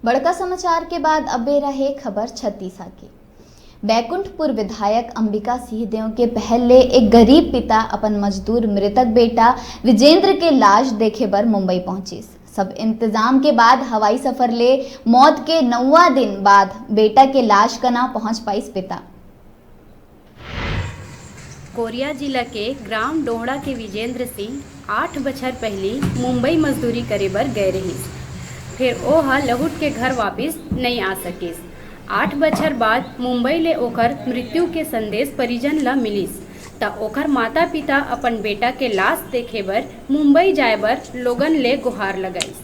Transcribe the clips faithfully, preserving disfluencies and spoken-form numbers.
बड़का समाचार के बाद अब बेरा हे खबर छत्तीसा के। बैकुंठपुर विधायक अंबिका सिंहदेव के पहल ले एक गरीब पिता अपन मजदूर मृतक बेटा विजेंद्र के लाश देखे बर मुंबई पहुंचिस। सब इंतजाम के बाद हवाई सफर ले मौत के नौवां दिन बाद बेटा के लाश कना पहुंच पाइस पिता। कोरिया जिला के ग्राम डोहड़ा के विजेंद्र सिंह आठ बछर पहिली मुंबई मजदूरी करे बर गए रहिस, फेर ओ ह लहुट के घर वापिस नइ आ सकिस। आठ बछर बाद मुंबई ले ओकर मृत्यु के संदेश परिजन ल मिलिस, त ओकर माता-पिता अपन बेटा के लाश देखे बर मुंबई जाए बर लोगन ले गुहार लगाइस।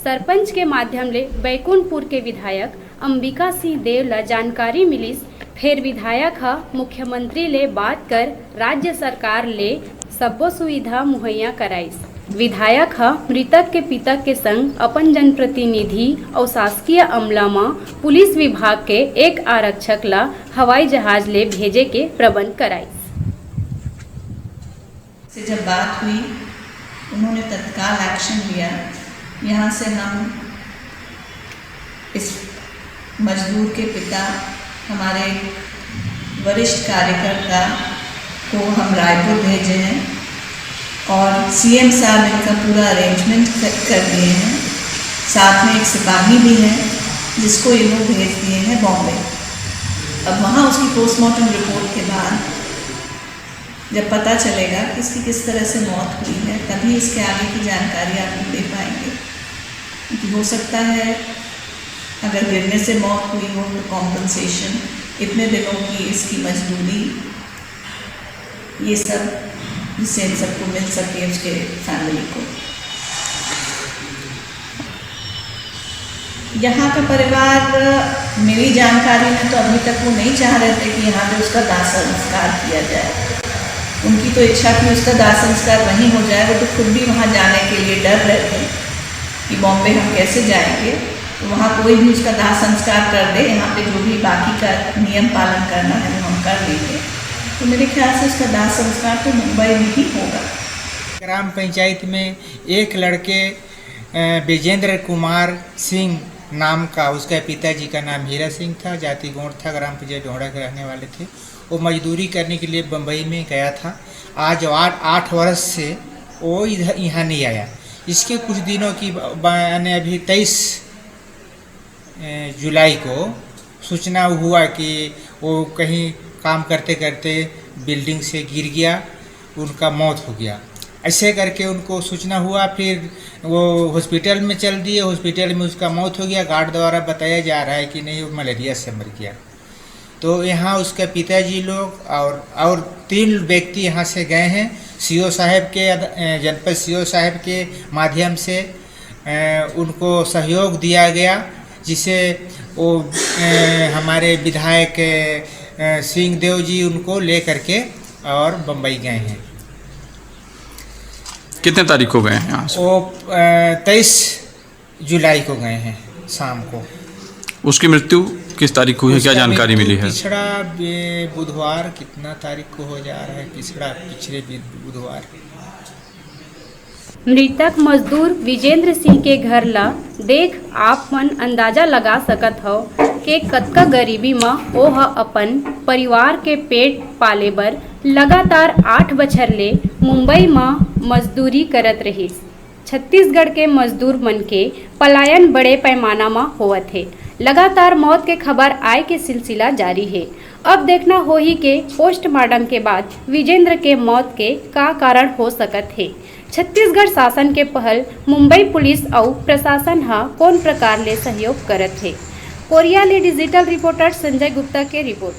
सरपंच के माध्यम ले बैकुंठपुर के विधायक अंबिका सिंह देव ल जानकारी मिलिस। फेर विधायक ह मुख्यमंत्री ले बात कर राज्य सरकार ले सब्बो सुविधा मुहैया कराइस। विधायक ह मृतक के पिता के संग अपन जनप्रतिनिधि अउ शासकीय अमला म पुलिस विभाग के एक आरक्षक ल हवाई जहाज ले भेजे के प्रबंध कराइस। से जब बात हुई, उन्होंने तत्काल एक्शन लिया। यहाँ से हम इस मजदूर के पिता, हमारे वरिष्ठ कार्यकर्ता को हम रायपुर भेजे हैं और सीएम साहब इनका पूरा अरेंजमेंट कर, कर दिए हैं। साथ में एक सिपाही भी है, जिसको ये लोग भेज दिए हैं बॉम्बे। अब वहाँ उसकी पोस्टमार्टम रिपोर्ट के बाद जब पता चलेगा कि इसकी किस तरह से मौत हुई है, तभी इसके आगे की जानकारी आपको दे पाएंगे। क्योंकि हो सकता है अगर गिरने से मौत हुई हो तो कॉम्पनसेशन, इतने दिनों की इसकी मजदूरी, ये सब, जिससे इन सबको मिल सके, उसके फैमिली को। यहाँ का परिवार, मेरी जानकारी में तो अभी तक वो नहीं चाह रहे थे कि यहाँ पे उसका दाह संस्कार किया जाए। उनकी तो इच्छा थी उसका दाह संस्कार वहीं हो जाए। वो तो खुद भी वहाँ जाने के लिए डर रहे थे कि बॉम्बे हम कैसे जाएंगे, तो वहाँ कोई भी उसका दाह संस्कार कर दे, यहाँ पे जो भी बाकी का नियम पालन करना है वो हम कर लेंगे। तो मेरे ख्याल से उसका दाह संस्कार तो मुंबई में ही होगा। ग्राम पंचायत में एक लड़के, अ, विजेंद्र कुमार सिंह नाम का, उसके पिताजी का नाम हीरा सिंह था, जाति गोंड था, ग्राम पंचायत डोहड़ा के रहने वाले थे। वो मजदूरी करने के लिए बम्बई में गया था। आज आठ, आठ वर्ष से वो इधर, यहाँ नहीं आया। इसके कुछ दिनों की ब-, ब-, यानी अभी तेईस, अ, जुलाई को सूचना हुआ कि वो कहीं काम करते करते बिल्डिंग से गिर गया, उनका मौत हो गया। ऐसे करके उनको सूचना हुआ, फिर वो हॉस्पिटल में चल दिए, हॉस्पिटल में उसका मौत हो गया। गार्ड द्वारा बताया जा रहा है कि नहीं, वो मलेरिया से मर गया। तो यहाँ उसके पिताजी लोग और, और तीन व्यक्ति यहाँ से गए हैं। सीओ साहब के अध-, अ, जनपद सीओ साहब के माध्यम से, अ, उनको सहयोग दिया गया, जिसे वो, अ, हमारे विधायक, अ, सिंह देव जी उनको ले करके और बम्बई गए हैं। कितने तारीख को गए हैं यहाँ से? वो, अ, तेईस जुलाई को गए हैं शाम को। उसकी मृत्यु किस तारीख को हुई है, क्या उसका जानकारी मृत्यु मिली है? पिछड़ा बे-, बुधवार, कितना तारीख को हो जा रहा है, पिछड़ा, पिछले बि-, बुधवार। मृतक मजदूर विजेंद्र सिंह के घर ला देख आप मन अंदाजा लगा सकत हव के कतका गरीबी म ओ ह अपन परिवार के पेट पाले बर लगातार आठ बछर ले मुंबई म मजदूरी करत रहिस। छत्तीसगढ़ के मजदूर मन के पलायन बड़े पैमाना म होवत हे। लगातार मौत के खबर आए के सिलसिला जारी हे। अब देखना होही के पोस्टमार्टम के बाद विजेंद्र के मौत के का कारण हो सकत हे। छत्तीसगढ़ शासन के पहल, मुंबई पुलिस अउ प्रशासन ह कोन प्रकार ले सहयोग करत हे। कोरिया ले डिजिटल रिपोर्टर संजय गुप्ता के रिपोर्ट।